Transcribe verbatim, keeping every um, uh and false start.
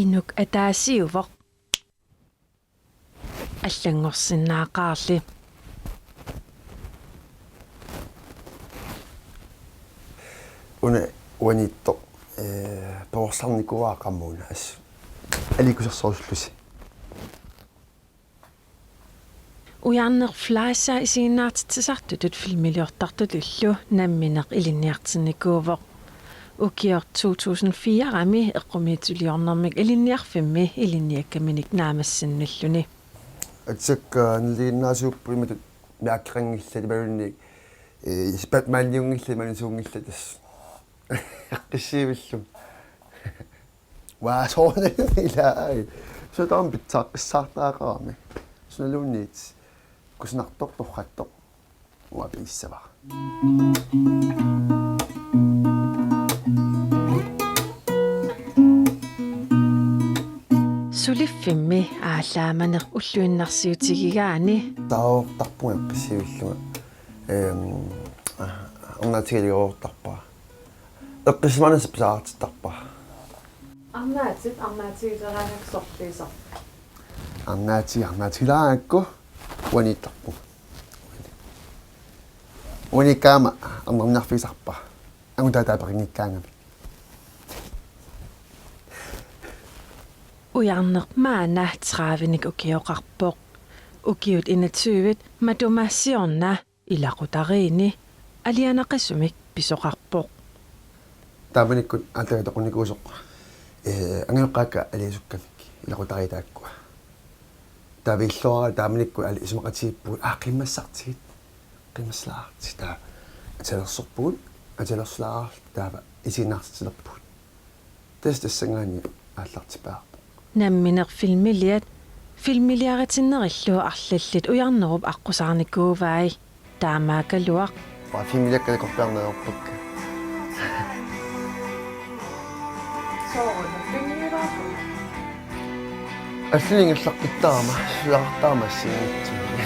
Inuk ataasiuvoq. Allanngorsinnaaqaarli. Una uaniittoq, ee, perorsarnikuuara qamuuna assut. Aliikkusersorullusi. Ujarneq Fleischer isiginnaartitsisartutut filmiliortartutullu nammineq ilinniartinnikuuvoq. Ukioq to tusind fire-mi eqqumiitsuliornermik ilinniarfimmi ilinniakkaminik naammassinnilluni. Atsakka naliginnaasuupput imatut mærkeqanngillat imaluunniit, ee, Batmaniunngillat imaluunniit suunngillat tassa. Eqqissiivillunga. Waa, soorunami ilaa. Sutaam pitsaaqqissaartaqarami. Sunaluunniit kusanartoq torrattoq. Uanga piissavara. Suliffimmi aallaamaneq ulluinnarsiutigigaanni. Taortarpunga eqqissiivillunga. Ehm, ah, arnaatigileruartarpara. Eqqissisimanissaq pisariaqartittarpara. Arnaatit, arnaatigileraangakku sorliisoq. Arnaati, arnaatigileraangakku uaniittarpunga. Uaniikkaangama arnarniarfigisarpara. Angutaata apeqanngikkaangamik. Ujarneq maanna tredivenik ukioqarpoq. Ukiut enogtyve matuma siorna ilaqutariinni alianaqisumik pisoqarpoq. Taamanikkut aatsaat toqunikuusoq, ee, angajoqqaakka aliasukkamik ilaqutariit taakkua. Taava illuara taamanikkut aali isumaqatigiippugut, aa, qimmassartigit, qimmassalaartigit, taava atisalersorpugut, atisalersorlaarluta taava isiginnaartitsilerpugut. Tassa tassanngaanniit aallartipparput. Nammineq filmiliat, filmiliaritinnerillu arlallit Ujarnerup aqqusaarnikuuvai. Taamaakkaluaq. Waa, filmiliakka takorpiarneq ajorpakka. Sooruna filmiliarput? Allani ingerlaqqittarama, suliaqartarama assigiinngitsunik.